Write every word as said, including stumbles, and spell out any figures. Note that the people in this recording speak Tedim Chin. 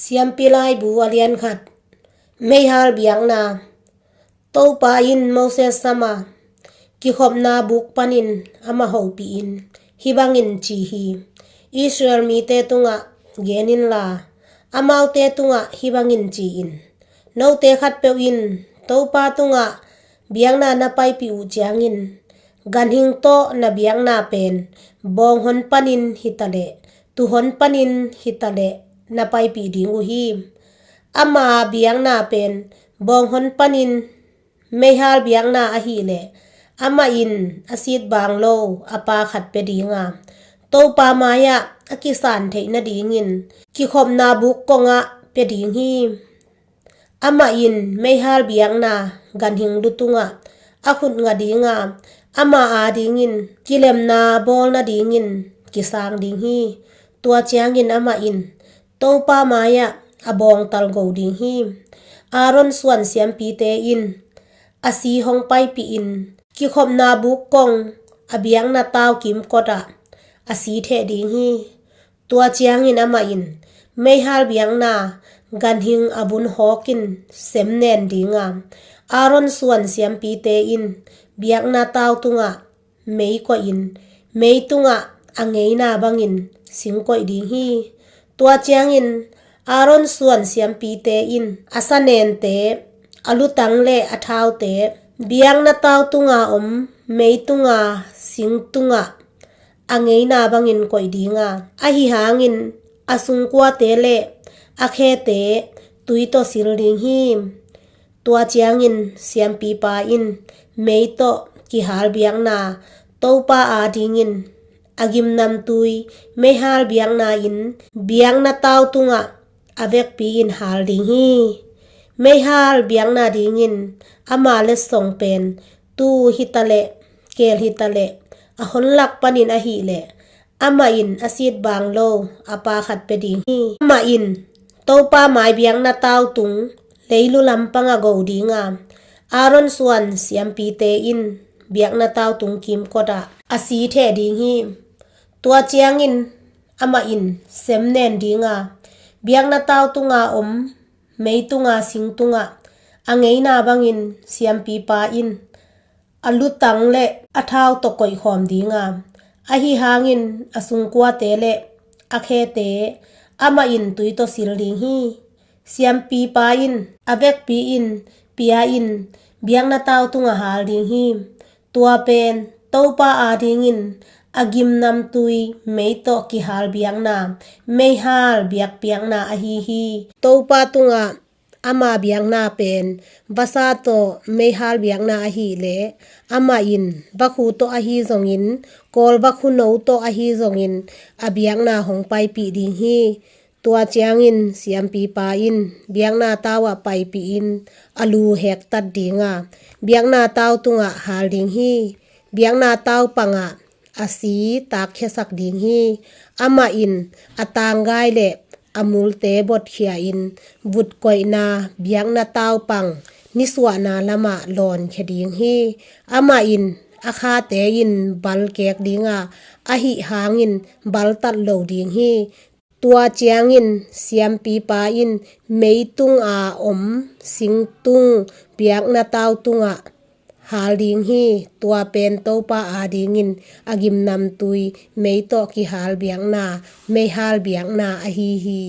Siampi Laibu a lian khat. Meihal biakna. Topa in Moses sam a, kikhopna buk panin amah hopih-in hih bangin ci hi: Israel mite tungah gen inla, amaute tungah hih bangin ci in: Note khatpeuh in Topa tungah biakna na paipih uh ciangin, ganhing tawh na biakna pen bawnghon panin hitaleh, tuhon panin hitaleh na paipih ding uh hi. Ama biakna pen bawnghon panin meihal biakna ahileh, amah in a sit baang lo a pa khat pia ding a, Topa mai-ah a kisan theih nadingin kikhopna buk kongah pia ding hi. Amah in meihal biakna ganhing lu tungah a khut nga ding a, ama adingin kilemna bawl nadingin kisang ding hi. Tua ciangin amah in Topa mai-ah a bawngtal go ding hi. Aaron suan siampite in a si hong paipih-in, kikhopna buk kong a biakna tau kimkotah a si theh ding hi. Tua ciangin amah in meihal biakna ganhing a vun hawkin sem nen ding a, Aaron suan siampite in biakna tau tungah mei koihin, mei tungah a ngeina bangin sing koih ding hi. Tua ciangin Aaron suan siampite in a sanente, a lutang le a thaute biakna tau tunga om mei tunga sing tungah a ngeina bangin koih ding a, ahi hangin a sungkuate le a khete tui tawh sil ding hi. Tua ciangin siampipa in mei tawh kihal biakna Topa adingin a gimnamtui meihal biakna in biakna tau tungah a vekpi-in hal ding hi. Meihal biakna dingin ama letsong pen tuu hitaleh, keel hitaleh, a honlak panin ahileh, amah in a sit baang lo a pa khat pia ding hi. Amah in Topa mai biakna tau tung leilu lampangah go ding a, Aaron suan siampite in biakna tau tung kimkotah a si theh ding hi. Tua ciangin amah in sem nen ding a, biakna tau tunga om mei tunga sing tungah a ngeina bangin siampipa in a lutang le a thau tawh koihkhawm ding a, ahi hangin a sungkuate le a khete amah in tui tawh sil ding hi. Siampipa in a vekpi-in pia-in biakna tau tungah hal ding hi. Tua pen Topa adingin a gimnamtui mei tawh kihal biakna, meihal biakpiakna ahi hi. Topa tungah ama biakna pen vasa tawh meihal biakna ahileh, amah in vakhu tawh ahi zongin, kawl vakhu no tawh ahi zongin a biakna hong paipih ding hi. Tua ciangin siampipa in biakna tau ah paipihin a lu hektat ding a, biakna tau tungah hal ding hi. Biakna tau pangah a si takkhiasak ding hi. Amah in a tanggai le a multe botkhia-in vutkoihna biakna tau pang nisuahna lamah lawnkhia ding hi. Amah in a khate in bal kek ding a, ahi hangin bal tat lo ding hi. Tua ciangin siampipa in mei tunga om sing tung biakna tau tungah hal ding hi. Tua pen Topa adingin a gimnamtui mei tawh kihal biakna, meihal biakna ahi hi.